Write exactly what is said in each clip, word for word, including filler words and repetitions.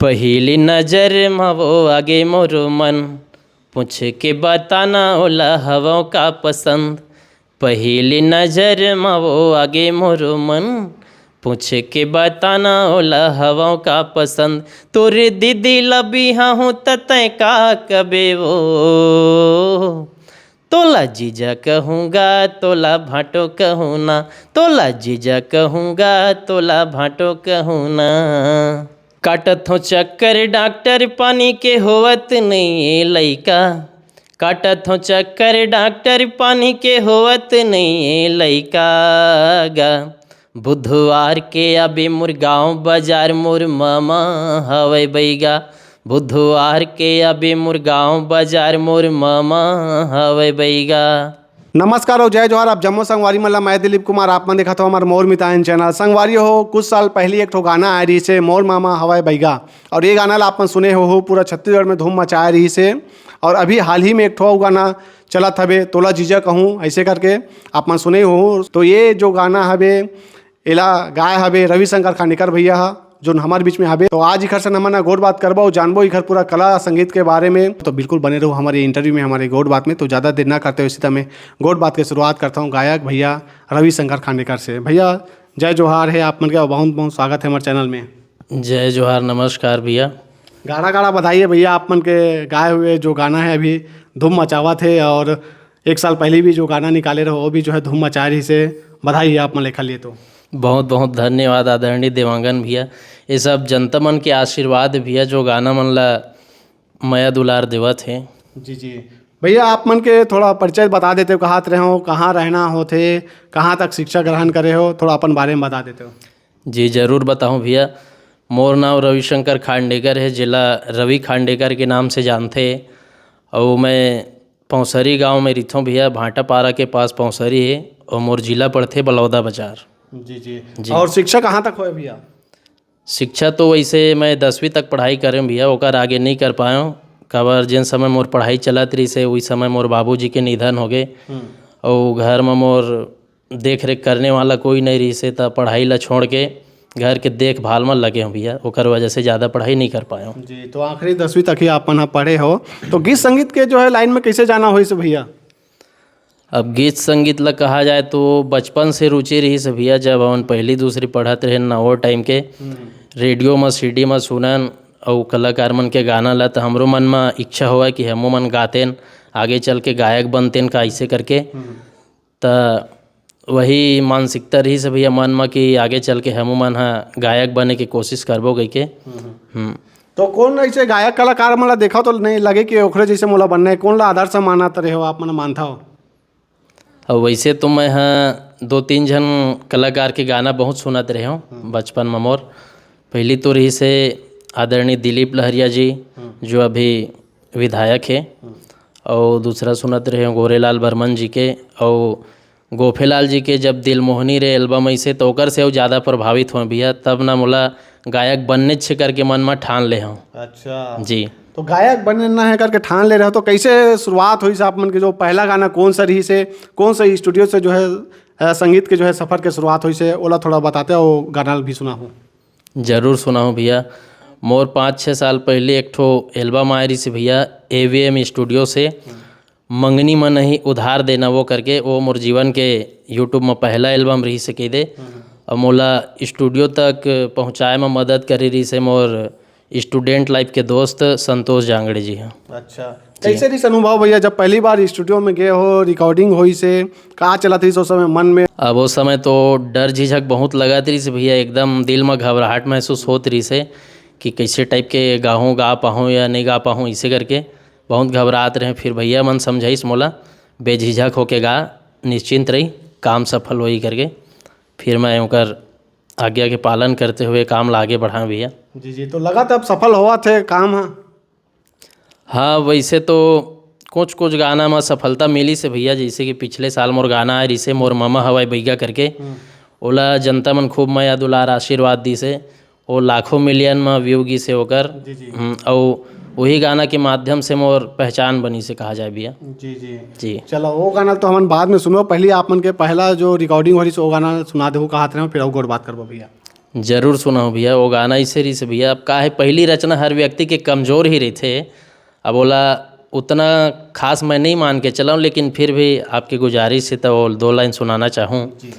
पहिली नजर म वो आगे मोर मन, पूछ के बताना ओला हवं का पसंद। पहिली नजर म वो आगे मोर मन, पूछ के बताना ओला हवं का पसंद। तोर दीदी ला बिहाहूं त तैं का कबे वो, तोला जीजा कहूंगा, तोला भांटो कहूं ना, तोला जीजा कहूंगा, तोला भांटो कहूं ना। काटत हो चक्कर डॉक्टर, पानी के होवत नइये लइका। काटत हो चक्कर डॉक्टर, पानी के होवत नइये लइका गा। बुधवार के आबे मोर गांव बाजार, मोर मामा हवय बइगा। बुधवार के आबे मोर गांव बाजार, मोर मामा हवय बइगा। नमस्कार अउ जय जोहार, आप जम्मो संगवारी मन ला मैं दिलीप कुमार, आप मन देखत हो हमर मोर मितान चैनल। संगवारी हो, कुछ साल पहली एक ठो गाना आए रहिस हे, मोर मामा हवय बइगा, और ये गाना ला आप मन सुने हो, हो पूरा छत्तीसगढ़ में धूम मचाए रहिस हे। और अभी हाल ही में एक ठो अउ गाना चलत हवे, तोला जीजा कहूँ, ऐसे करके आप मन सुने हो। तो ये जो गाना हवे, एला गाय हवे रविशंकर खांडेकर भैया हा, जोन हमर बीच में हवे। तो आज इखर से हमन ह गोठ बात करबो अउ जानबो इखर पूरा कला संगीत के बारे में। तो बिल्कुल बने रहो हमारे इंटरव्यू में, हमारे गोठ बात में। तो ज़्यादा देर ना करते हुए सीधा मैं गोठ बात के शुरुआत करता हूँ गायक भैया रविशंकर खांडेकर से। भैया, जय जोहार है आप मन के, बहुत बहुत स्वागत है हमारे चैनल में। जय जोहार, नमस्कार भैया। गाड़ा गाड़ा बधाई है भैया, आप मन के गाए हुए जो गाना है अभी धूम मचावत है, और एक साल पहले भी जो गाना निकाले रहो वो भी जो है धूम मचाए रहिस हे। बधाई है आप मन लेखा लिए तो। बहुत बहुत धन्यवाद आदरणीय देवांगन भैया, ये सब जनता मन के आशीर्वाद भैया जो गाना मन ला मया दुलार देवत हे। जी जी। भैया, आप मन के थोड़ा परिचय बता देते हो, कहाँ रहे हो, कहाँ रहना होथे, कहाँ तक शिक्षा ग्रहण करे हो, थोड़ा अपन बारे में बता देते हो। जी, जरूर बताहूँ भैया। मोर नाम रविशंकर खांडेकर है, जिला रवि खांडेकर के नाम से जानथे। अउ मैं पौंसरी गांव में रहिथों भैया, भाटापारा के पास पौंसरी है, और मोर जिला पड़थे बलौदा बाजार। जी जी। जी। और शिक्षा कहाँ तक होए भैया? शिक्षा तो वैसे मैं दसवीं तक पढ़ाई करें भैया, ओकर आगे नहीं कर पाएँ, काबर जेन समय मोर पढ़ाई चलत रहिस हे, उही समय मोर बाबूजी के निधन होगे। हम्म। अउ घर में मोर देख रेख करने वाला कोई नहीं रहिस हे, त पढ़ाई ला छोड़ के घर के देखभाल में लगे हों भैया, ओकर वजह से ज़्यादा पढ़ाई नहीं कर पाएँ। जी, तो आखिरी दसवीं तक ही आप मन ह पढ़े हो, तो गीत संगीत के जो है लाइन में कैसे जाना होइस भैया? अब गीत संगीत ला कहा जाए तो बचपन से रुचि रहिस हे भैया, जब हमन पहली दूसरी पढ़त रहेन ना, वो टाइम के हम्म। रेडियो में, सीडी में सुनन अउ कलाकार मन के गाना ला, त हमरो मन में इच्छा होवय कि हमू मन गातेन, आगे चल के गायक बनतेन का, ऐसे करके। हम्म। त वही मानसिकता रहिस हे भैया मन म कि आगे चल के हमू मन ह गायक बने के कोशिश करबो कहिके। हम्म, हम्म। हम्म। तो कौन ऐसे गायक कलाकार मन ला देखा तो नहीं लगे कि ओखरे जैसे मोला बनना है? कौन ला आदर्श मानत रहे हो आप मन, मानता हो? अब वैसे तो मैं ह दो तीन झन कलाकार के गाना बहुत सुनत रहे हूँ हम्म। बचपन में मोर। पहली तो रहिस हे आदरणीय दिलीप लहरिया जी, हम्म। जो अभी विधायक हे, हम्म। और दूसरा सुनत रहे हूँ गोरेलाल बर्मन जी के, और गोफेलाल जी के जब दिलमोहनी रे एल्बम अइसे, तो ओकर से अउ ज़्यादा प्रभावित हों भैया। तब ना मोला गायक बनने छे करके मन में ठान ले हूँ। अच्छा। जी। तो गायक बनना है करके ठान ले रहे हो, तो कैसे शुरुआत होइस आप मन के? जो पहला गाना कौन सा रहिस हे, कौन सा स्टूडियो से जो है, अ, संगीत के जो है सफ़र के शुरुआत होइस हे, ओला थोड़ा बताते हो, गाना भी सुनाहूँ। जरूर सुनाहूँ भैया। मोर पाँच छः साल पहले एक ठो एल्बम आए रहिस हे भैया, एवीएम स्टूडियो से। मंगनी म नहीं उधार देना वो करके, वो मोर जीवन के YouTube म पहला एल्बम रहिस हे कहि दे। हम्म। अउ मोला स्टूडियो तक पहुँचाए म मदद करे रहिस हे मोर स्टूडेंट लाइफ के दोस्त संतोष जांगड़े जी ह। अच्छा, जी। कैसे रहिस अनुभव भैया, जब पहली बार स्टूडियो में गए हो, रिकॉर्डिंग होइस हे, का चलत रहिस ओ समय मन में? अब ओ समय तो डर झिझक बहुत लगत रहिस हे भैया, एकदम दिल म घबराहट महसूस होत रहिस हे कि कैसे टाइप के गाहूँ, गा पाहूँ या नहीं गा पाहूँ, इसे करके बहुत घबरात रहे। फिर भैया मन समझाइस मोला, "बेझिझक होके गा, निश्चिंत रही, काम सफल होही," करके। फिर मैं ओकर आज्ञा के पालन करते हुए काम ला आगे बढ़ाएँ भैया। जी, जी, तो लगा तब सफल होवत हे काम ह? हाँ, वैसे तो कुछ-कुछ गाना म सफलता मिलिस हे भैया, जैसे कि पिछले साल मोर गाना आए रहिस हे, मोर ममा हवय बइगा करके। हम्म। ओला जनता मन खूब मया दुलार आशीर्वाद दिस हे। वो लाखों मिलियन म व्यू गिस हे ओकर। जी, जी। हम्म, अउ वही गाना के माध्यम से मोर पहचान बनिस हे, कहा जाए भैया। जी, जी। जी। चलो, वो गाना तो हमन बाद में सुनबो, पहली आप मन के पहला जो रिकॉर्डिंग हो रहिस, वो गाना सुना देहू, कहात रहे हो, फिर अउ गोठ बात करबो भैया। जरूर सुनाहूँ भैया, वो गाना ऐसे रहिस भैया। अब का है, पहली रचना हर व्यक्ति के कमजोर ही रहिथे। अब ओला उतना खास मैं नहीं मान के चलाऊँ, लेकिन फिर भी आपकी गुजारिश है तो वो दो लाइन सुनाना चाहूँ। जी।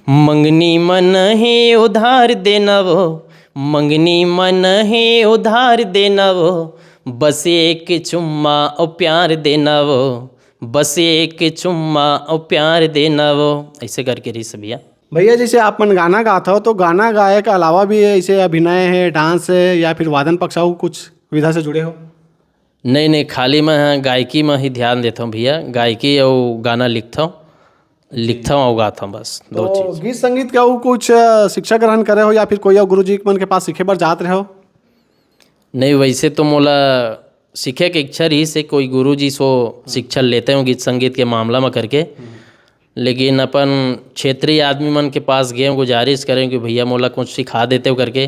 मंगनी मन हे उधार देना वो, मंगनी मन हे उधार देना वो, बस एक चुम्मा ओ प्यार देना वो, बस एक चुम्मा ओ प्यार देना वो। ऐसे करके रहिस भैया। भैया, जैसे आप मन गाना गात हो, तो गाना गाए के अलावा भी ऐसे अभिनय है, डांस है, या फिर वादन पक्ष अउ कुछ विधा से जुड़े हो? नहीं, नहीं, खाली मैं ह गायकी में ही ध्यान देथौं भैया, गायकी अउ गाना लिखथौं, लिखथौं अउ गाथौं, बस दो तो चीज। गीत संगीत के अउ कुछ, अ, शिक्षा ग्रहण करे हो या फिर कोई अउ गुरुजी मन के पास सीखे बर जात रहे हो? नहीं, वैसे तो मोला सीखे के इच्छा रहिस हे, कोई गुरुजी सो शिक्षा लेते हो गीत संगीत के मामला में करके, लेकिन अपन क्षेत्रीय आदमी मन के पास गए, गुजारिश करें कि भैया मोला कुछ सिखा देते हो करके,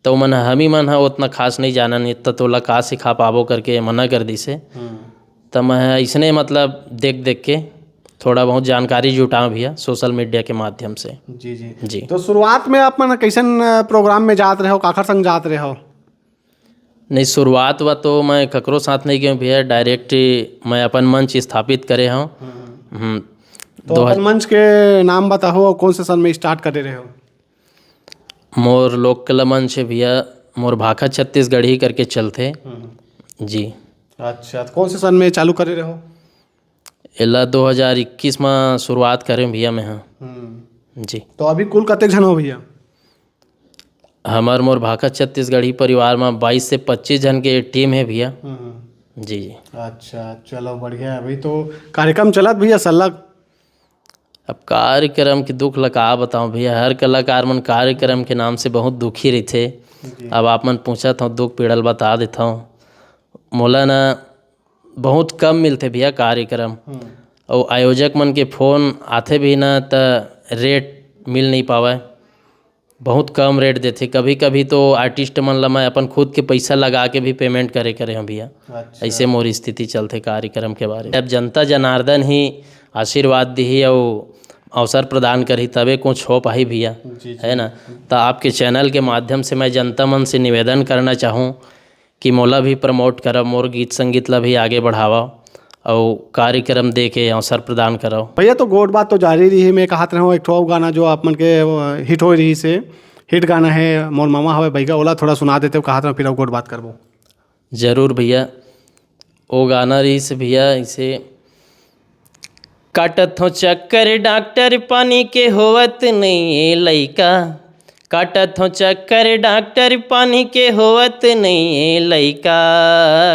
तो मन ह, "हमी मन ह ओतना खास नहीं जानन, इतना तोला का सिखा पाबो," करके मना कर दिस हे। हम्म। त मैं ह अइसने, मतलब, देख देख के थोड़ा बहुत जानकारी जुटाऊं भैया, सोशल मीडिया के माध्यम से। जी, जी। जी। तो शुरुआत में आप मन कइसन, अ, प्रोग्राम में जात रहे हो, काखर संग जात रहे हो? नहीं, शुरुआत वा तो मैं ककरो साथ नहीं गए हूँ भैया, डायरेक्ट मैं अपन मंच स्थापित करे हूँ। हम्म। हम्म। तो दो अपन हज- मंच के नाम बताहो और कौन से सन में स्टार्ट करे रहे हो? मोर लोक कला मंच हे भैया, मोर भाखा छत्तीसगढ़ी करके चलथे। हम्म। जी। अच्छा, तो कौन से सन में चालू करे रहे हो? एला दो हज़ार इक्कीस म शुरुआत करें भैया मैं ह। हम्म। जी। तो अभी कुल कतेक झन हो भैया? हमर मोर भाखा छत्तीसगढ़ी परिवार म बाईस से पच्चीस झन के टीम हे भैया। हम्म। जी, जी। अच्छा, चलो बढ़िया है। अभी तो कार्यक्रम चलत भैया सल्लग? अब कार्यक्रम के दुख ल का बताऊं भैया, हर कलाकार मन कार्यक्रम के नाम से बहुत दुखी रहिथे। जी। अब आप मन पूछत हो, दुख पीड़ा ल बता देथव। मोला ना बहुत कम मिलथे भैया कार्यक्रम। हम्म। अउ आयोजक मन के फोन आथे भी ना, त रेट मिल नहीं पावय, बहुत कम रेट देथे। कभी-कभी तो आर्टिस्ट मन ला मैं अपन खुद के पैसा लगा के भी पेमेंट करे, करे हूँ भैया। अच्छा। ऐसे मोर स्थिति चलथे कार्यक्रम के बारे में। अब जनता जनार्दन ही आशीर्वाद दिही अउ अवसर प्रदान करही, तबे कुछ हो पाही भैया, जी, जी। है ना? त आपके चैनल के माध्यम से मैं जनता मन से निवेदन करना चाहूँ कि मोला भी प्रमोट करव, मोर गीत संगीत ला भी आगे बढ़ावव अउ कार्यक्रम दे के अवसर प्रदान करव। भैया, तो गोठ बात तो जारी रही, मैं कहत रहूँ एक ठो अउ गाना जो आप मन के, अ, हिट होय रहिस हे, हिट गाना हे मोर ममा हवय बइगा, ओला थोड़ा सुना देते हो, कहत रहूँ फिर अउ गोठ बात करबो। जरूर भैया, ओ गाना रहिस भैया, इसे काटत हो चक्कर डॉक्टर पानी के होवत नहीं ए लइका, काटत हो चक्कर डॉक्टर पानी के होवत नहीं ए लइका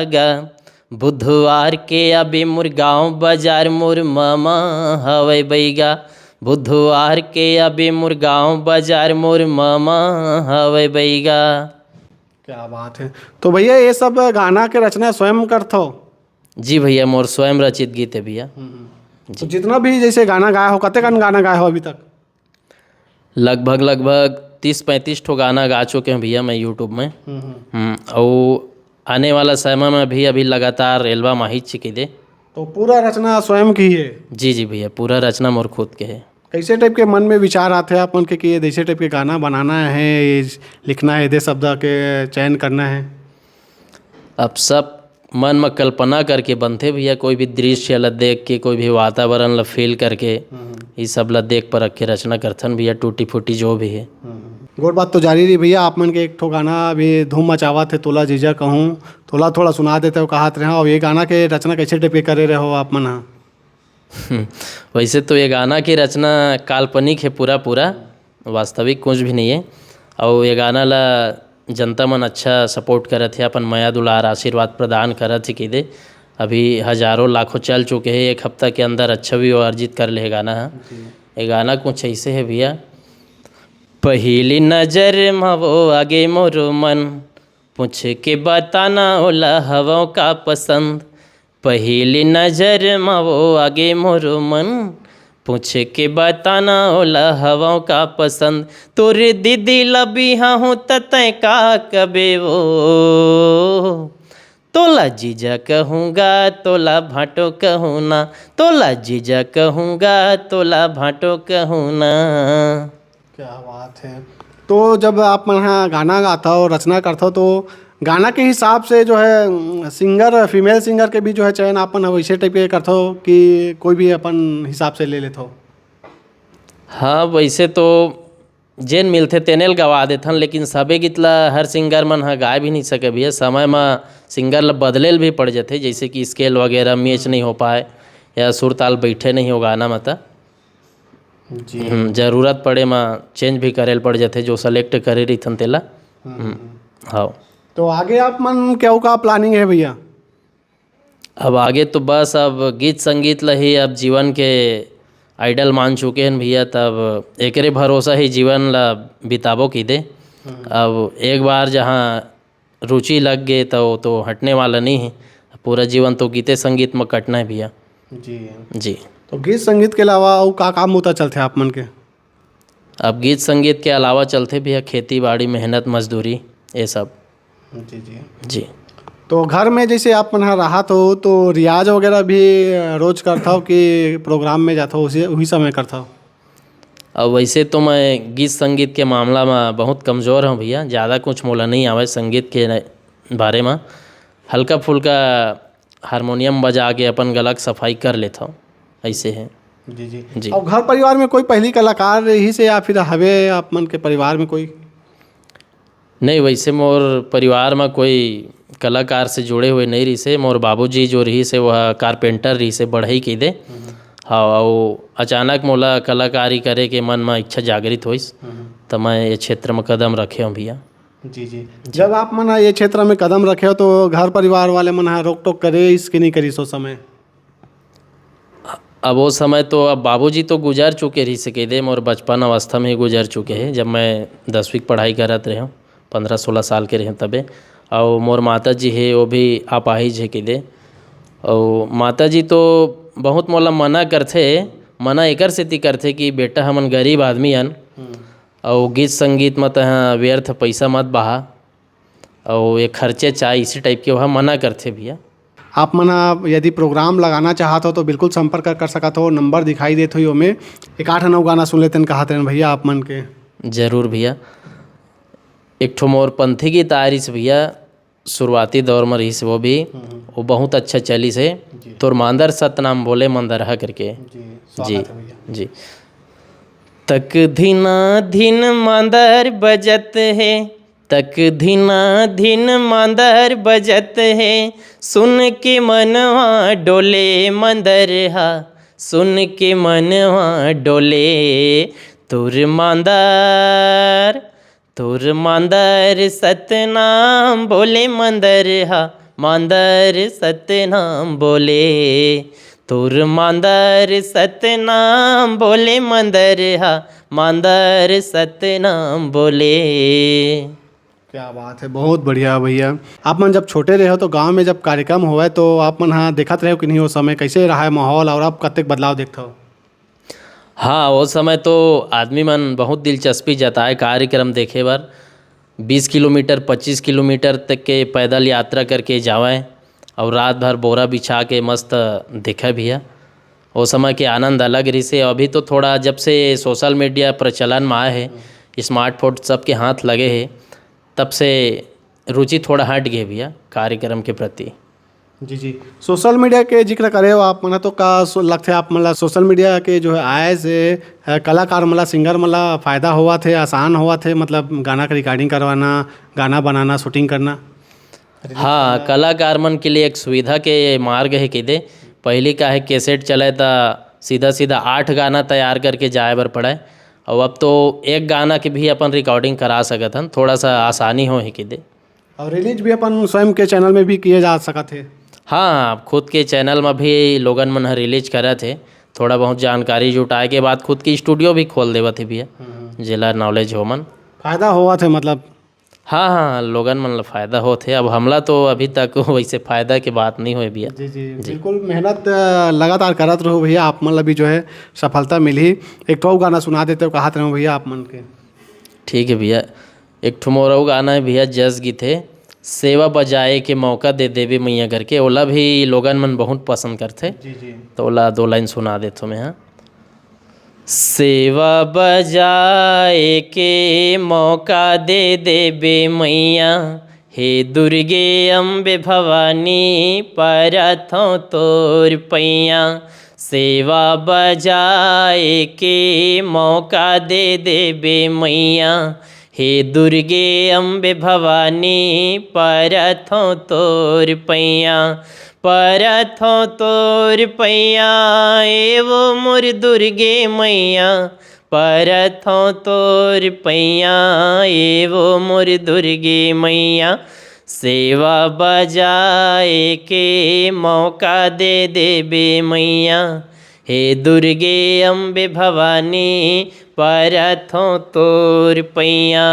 गा। बुधवार के अबे मोर गाँव बाजार मोर मामा हवय बइगा, बुधवार के अबे मोर गाँव बाजार मोर मामा हवय बइगा। क्या बात है। तो भैया, ये सब गाना के रचना स्वयं करथो? जी भैया, मोर स्वयं रचित गीत है भैया। हम्म। तो जी। जितना भी जैसे गाना गाए हो, कतेकन गाना गाए हो अभी तक? लगभग, लगभग तीस पैंतीस ठो गाना गा चुके हैं भैया मैं YouTube में। हम्म, हम्म। हम्म, अउ आने वाला समय में भी अभी लगातार एल्बम आही चिकी दे। तो पूरा रचना स्वयं की है? जी, जी भैया, पूरा रचना मोर खुद के है। कैसे टाइप के मन में विचार आथे आप मन के कि ये जैसे टाइप के गाना बनाना है, ये लिखना है, ये शब्द के चयन करना है? अब सब मन म कल्पना करके बनथे भैया, कोई भी दृश्य ल देख के, कोई भी वातावरण ल फील करके, हम्म। ये सब ल देख परख के रचना करथन भैया, टूटी फूटी जो भी है। हम्म। गोठ बात तो जारी रही भैया, आप मन के एक ठो गाना अभी धूम मचावत हे, तोला जीजा कहूँ, तोला थोड़ा सुना देते हो, कहत रहे हो। अब ये गाना के रचना कैसे टाइप के करे रहे हो आप मन ह? हम्म, वैसे तो ये गाना की रचना काल्पनिक है पूरा पूरा, वास्तविक कुछ भी नहीं है। और ये गाना ला जनता मन अच्छा सपोर्ट करत है, अपन मया दुलार आशीर्वाद प्रदान करत है कि दे। अभी हजारों लाखों चल चुके हैं, एक हफ्ता के अंदर अच्छा व्यू अर्जित कर ले है गाना है। जी। ये गाना कुछ ऐसे है भैया। पहली नजर म वो आगे मोरो मन, पूछ के बताना ओला हवं का पसंद। पहली नजर म वो आगे मोरो मन, पूछ के बताना ओला हवं का पसंद। तोरे दीदी ला बिहाहूँ त तैं का कबे वो, तोला जीजा कहूँगा, तोला भाटो कहूँ ना, तोला जीजा कहूँगा, तोला भाटो कहूँ ना। क्या बात है। तो जब आप मन ह गाना गाथव, रचना करथव, तो गाना के हिसाब से जो है, अम, सिंगर, फीमेल सिंगर के भी जो है चयन आप मन ह वैसे टाइप के करथव कि कोई भी अपन हिसाब से ले लेथव? हाँ, वैसे तो जेन मिलथे तेने ल गवा देथन, लेकिन सबे गीत ला हर सिंगर मन ह गाए भी नहीं सके भैया। समय म सिंगर ला बदले ल भी पड़ जथे, जैसे कि स्केल वगैरह मैच नहीं हो पाए या सुर ताल बैठे नहीं हो गाना म, त जी। हम्म, जरूरत पड़े म चेंज भी करे ल पड़ जथे, जो सेलेक्ट करे रहिथन तेला। हम्म, हम्म। हम्म, हाँ। तो आगे आप मन के अउ का प्लानिंग है भैया? अब आगे तो बस अब गीत संगीत ल ही अब जीवन के आइडल मान चुके हन भैया, तब एकरे भरोसा ही जीवन ला बिताबो कहिदे। हम्म। अब एक बार जहाँ रुचि लग गे, तो, तो हटने वाला नहीं है। पूरा जीवन तो गीते संगीत में कटना है भैया। जी। जी। तो गीत संगीत के अलावा अउ का काम होता चलथे आप मन के? अब गीत संगीत के अलावा चलथे भैया खेती बाड़ी, मेहनत मजदूरी, ये सब। जी, जी। जी। तो घर में जैसे आप मन ह राहत हो, तो रियाज वगैरह भी, अ, रोज करथव कि प्रोग्राम में जाथव, उसी, उही समय करथव? अब वैसे तो मैं गीत संगीत के मामला में बहुत कमजोर हूँ भैया, ज़्यादा कुछ मोला नहीं आवे संगीत के न-, बारे में। हल्का फुल्का हारमोनियम बजा के अपन गला के सफाई कर लेथव, ऐसे है। जी, जी। जी। और घर परिवार में कोई पहली कलाकार रहिस हे या फिर हवे आप मन के परिवार में कोई? नहीं, वैसे मोर परिवार में कोई कलाकार से जुड़े हुए नहीं रहिस हे। मोर बाबूजी जो रहिस हे, वह कारपेंटर रहिस हे, बढ़ई कहिदे। हम्म। हाँ, अउ अचानक मोला कलाकारी करे के मन में इच्छा जागृत होइस, हम्म। त मैं ये क्षेत्र में कदम रखे हूँ भैया। जी, जी। जी। जब आप मन ये क्षेत्र में कदम रखे हो, तो घर परिवार वाले मन ह रोक टोक करे इस कि नहीं करिस ओ समय? अब वो समय तो, अब बाबूजी तो गुजर चुके रहिस हे कहिदे, मोर बचपन अवस्था में ही गुजर चुके हैं, जब मैं दसवीं की पढ़ाई करत रहे हूँ, पन्द्रह सोलह साल के रहे तबे। और मोर माता जी हे, वो भी अपाहिज हे कहिदे। और माता जी तो बहुत मोला मना करथे, मना एकर सेती करथे कि बेटा, हमन गरीब आदमी अन, हम्म। और गीत संगीत में तह व्यर्थ पैसा मत बहा, और ये खर्चे चाहे इसी टाइप के वह मना करथे भैया। आप मन ह यदि प्रोग्राम लगाना चाहत हो तो बिल्कुल संपर्क कर सकत हो, नंबर दिखाई देत होही ओमे। एक आठ नौ गाना सुन लेतेन कहत रहेन भैया आप मन के। जरूर भैया, एक ठो मोर पंथी गीत आय रिहिस भैया, शुरुआती दौर में रहिस वो भी, हम्म। वो बहुत अच्छा चलिस हे। जी। तोर मांदर सतनाम बोले मंदरहा करके। जी, जी, स्वागत है भैया। जी। तक धिना धिन मांदर बजत हे, तक धिना धिन मांदर बजत हे, सुन के मनवा डोले मंदरहा, सुन के मनवा डोले। तोर मांदर, तोर मांदर सतनाम बोले मंदरहा, मांदर सतनाम बोले। तोर मांदर सतनाम बोले मंदरहा, मांदर सतनाम बोले। क्या बात है, बहुत बढ़िया भैया। आप मन जब छोटे रहे हो तो गांव में जब कार्यक्रम होवय तो आप मन ह देखत रहे हो कि नहीं, वो समय कैसे रहा है माहौल और अब कतेक बदलाव देखत हो? हाँ, वो समय तो आदमी मन बहुत दिलचस्पी जताए कार्यक्रम देखे बर। बीस किलोमीटर, पच्चीस किलोमीटर तक के पैदल यात्रा करके जावय और रात भर बोरा बिछा के मस्त देखे भैया। वो समय के आनंद अलग रहिस हे। अभी तो थोड़ा जब से सोशल मीडिया प्रचलन में आए हे, स्मार्टफोन सबके हाथ लगे हे, तब से रुचि थोड़ा हट गए भैया कार्यक्रम के प्रति। जी, जी। सोशल मीडिया के जिक्र करे हो आप मन ह, तो का सो-, लगथे आप मन ला सोशल मीडिया के जो है आए से, अ, कलाकार मन ला, सिंगर मन ला फायदा होवत हे, आसान होवत हे, मतलब गाना के रिकॉर्डिंग करवाना, गाना बनाना, शूटिंग करना? हाँ, कलाकार मन के लिए एक सुविधा के मार्ग हे कहिदे। पहली का है कैसेट चले त सीधा सीधा आठ गाना तैयार करके जाए बर पड़े, और अब तो एक गाना के भी अपन रिकॉर्डिंग करा सकत हन, थोड़ा सा आसानी हो हे कहिदे। और रिलीज भी अपन स्वयं के चैनल में भी किए जा सकत हे। हाँ, खुद के चैनल में भी लोगन मन ह रिलीज करत हे। थोड़ा बहुत जानकारी जुटाए के बाद खुद की स्टूडियो भी खोल देवत हे भैया, हम्म। जेला नॉलेज हो मन। फायदा होवत हे मतलब। हाँ, हाँ, लोगन मन ल फायदा होत हे। अब हमला तो अभी तक वैसे फायदा के बात नहीं होए भैया। जी, जी, जी। बिल्कुल मेहनत, अ, लगातार करत रहो भैया, आप मन ल भी जो है सफलता मिलही। एक ठो अउ गाना सुना देते हो, कहत रहो भैया आप मन के। ठीक है भैया, एक ठो मोर अउ गाना है भैया, जस गीत है, सेवा बजाए के मौका दे देवे मैया करके, ओला भी लोगन मन बहुत पसंद करथे। जी, जी। तो ओला दो लाइन सुना देथो मैं, हाँ। सेवा बजाए के मौका दे देबे मैया, हे दुर्गे अम्बे भवानी, परथौं तोर पैया। सेवा बजाए के मौका दे देबे मैया, हे दुर्गे अम्बे भवानी, परथौं तोर पैया। परथौं तोर पैया, ए वो मोर दुर्गे मैया, परथौं तोर पैया, ए वो मोर दुर्गे मैया। सेवा बजाए के मौका दे देबे मैया, हे दुर्गे अम्बे भवानी, परथौं तोर पैया।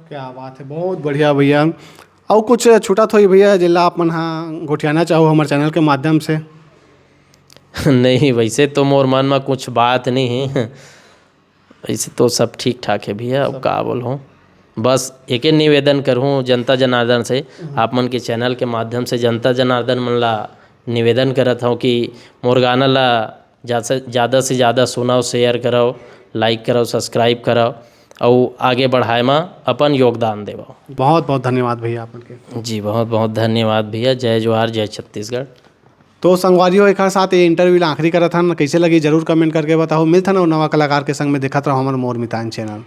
क्या बात है, बहुत बढ़िया भैया। अउ कुछ छूटत होही भैया, जेला आप मन हा गोठियाना चाहो हमर चैनल के माध्यम से? नहीं, वैसे तो मोर मन में कुछ बात नहीं है। वैसे तो सब ठीक ठाक है भैया, अब का बोलहूँ, बस एके निवेदन करहूँ जनता जनार्दन से, आप मन के चैनल के माध्यम से जनता जनार्दन मन ला निवेदन करत हौं कि मोर गाना ला जा-, ज़्यादा से ज़्यादा सुनव, शेयर करव, लाइक करव, सब्सक्राइब करव, अउ आगे बढ़ाए मा अपन योगदान देवव। बहुत बहुत धन्यवाद भैया आप मन के। जी, बहुत बहुत धन्यवाद भैया। जय जोहार, जय छत्तीसगढ़। तो संगवारी हो, एकर साथ ये इंटरव्यू ला आखिरी करत हन। कैसे लगी, जरूर कमेंट करके बताओ। मिलथन अउ नवा कलाकार के संग में, देखत रहो हमर मोर मितान चैनल।